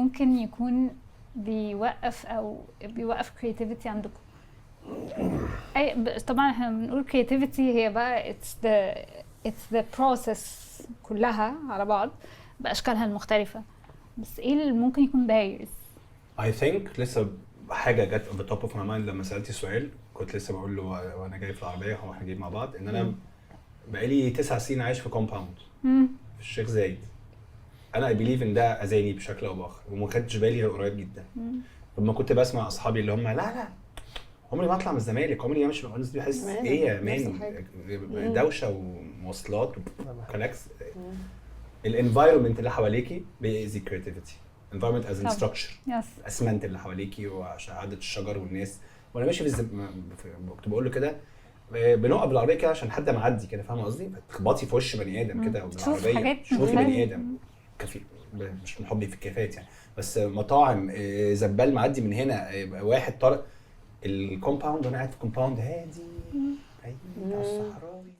ممكن يكون بيوقف او بيوقف creativity عندكم؟ طبعا احنا بنقول creativity هي بقى it's the process كلها على بعض باشكالها المختلفه، بس ايه اللي ممكن يكون barriers؟ I think لسه حاجة جت on the top of my mind لما سالتي السؤال. كنت لسه بقول له وانا جاي في العربيه، هو احنا جايين مع بعض، ان انا بقالي 9 سنين عايش في compound في الشيخ زايد. انا I believe ان ده اذاني بشكل او باخر، وما خدتش بالي غير قريب جدا. لما كنت بسمع اصحابي اللي هم: لا لا، عمري ما اطلع من الزمالك، عمري ما امشي من الناس دي، بحس أنا ايه يا نفس man؟ الحاجة. دوشه ومواصلات وكلاكس. ال environment اللي حواليكي بيأذي creativity، environment as in structure، الاسمنت اللي حواليكي وعدد الشجر والناس. وانا ماشي كنت بقول له كده، بنقف بالعربية كده عشان حد معدي كده، فاهمه قصدي؟ فتخبطي في وش بني ادم كده او تشوف بالعربية حاجات تشوفي مختلفة. بني ادم، كافيه، مش من حبي في الكافيهات يعني، بس مطاعم، زبال معدي من هنا، واحد طالع ال compound، وانا قاعد في compound هادي بعيد على الصحراوي.